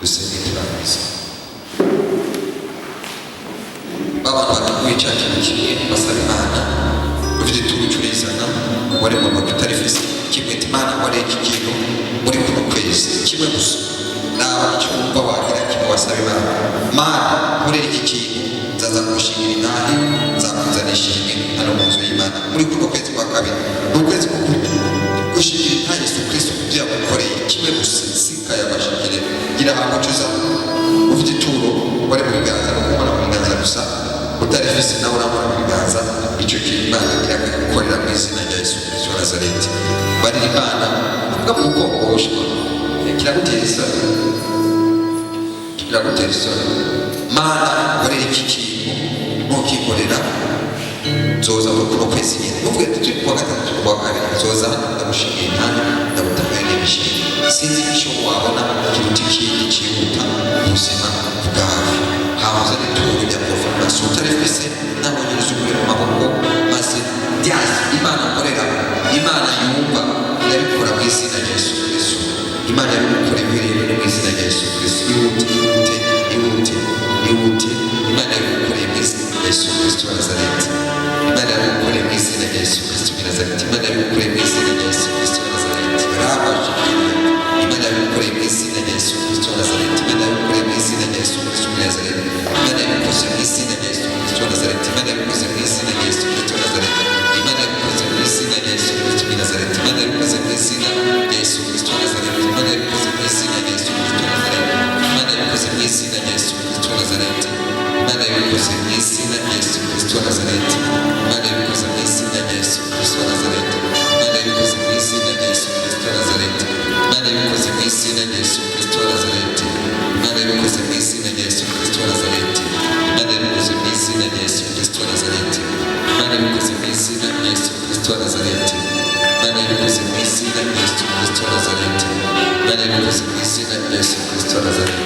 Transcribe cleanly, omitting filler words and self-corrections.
Dusenge turangiza. Abantu bateguye cya kintu kimwe basaba Imana, ufite ituro ucurizana wari mu ntoki, utarifise kimwe, ati: "Imana, nkoreye iki kintu muri kuno kwezi," kimwe gusa. Naba icyo wumva wagira kimwe wasaba Imana: "Mana, nkorera iki kintu, nzaza gushingira intahe, nzakuzana ishimwe hano mu nzu y'Imana." Muri kuno kwezi kwa kabiri ni ukwezi ko gushingira intahe Yesu Kristo kubyo yagukoreye, kimwe gusa. Sikayabashikire gira ahantu ucuza ufite ituro wari mu biganza, no kumubona mu biganza gusa. Utarifise nawe urabona mu biganza. Icyo kintu Imana iragukorera mu izina rya Yesu Kristo wa Nazareti. Barira Imana avuga mu bukongoshwa, kiragutera isoni, kiragutera isoni. "Mana, nkorera iki kintu, nukinkorera nzoza muri kuno kwezi nyine." Nuvuge ati: "Turi kuwa gatatu, turi kuwa kabiri, nzoza ndagushingira intahe, ndagutangara n'ibishimwe." Sinzi icyo wabona kiruta ikindi cyihuta mu buzima bwawe. Hahoze n'ituro rya confirmation. Utarifise nawe nyuze umuri mu maboko, maze byazi Imana akorera, Imana yumva, irabikora mu izina rya Yesu Kristo. Imana yabikora ibintu mu izina rya Yesu Kristo. Ihute, ihute, ihute, ihute. Imana yabigukoreye mu izina rya Yesu Kristo wa Nazareti. Imana yabigukoreye mu izina rya Yesu Kristo wa Nazareti. Imana yabigukoreye mu izina rya Yesu Kristo wa Nazareti. Rabashikiriye. Imana yabigukoreye mu izina rya Yesu Kristo wa Nazareti. Imana yabigukoreye mu izina rya Yesu Kristo wa Nazareti. Imana yabikoze mu izina rya Yesu Kristo wa Nazareti. Imana yabikoze mu izina rya Yesu Kristo wa Nazareti. Imana yabikoze mu izina rya Yesu Kristo wa Nazareti. Imana yabikoze mu izina rya Yesu Kristo wa Nazareti. Imana yabikoze mu izina rya Yesu Kristo wa Nazareti. Imana yabikoze mu izina rya Yesu Kristo wa Nazareti. Imana yabikoze mu izina rya Yesu Kristo wa Nazareti. Imana yabikoze mu izina rya Yesu Kristo wa Nazareti. Imana yabikoze mu izina rya Yesu Kristo wa Nazareti. Imana yabikoze mu izina rya Yesu Kristo wa Nazareti. Imana yabikoze mu izina rya Yesu Kristo wa Nazareti. Imana yabikoze mu izina rya Yesu Kristo wa Nazareti. Imana yabikoze mu izina rya Yesu Kristo wa Nazareti. Imana yabikoze mu izina rya Yesu Kristo wa Nazareti. Imana yabikoze mu izina rya Yesu Kristo wa Nazareti.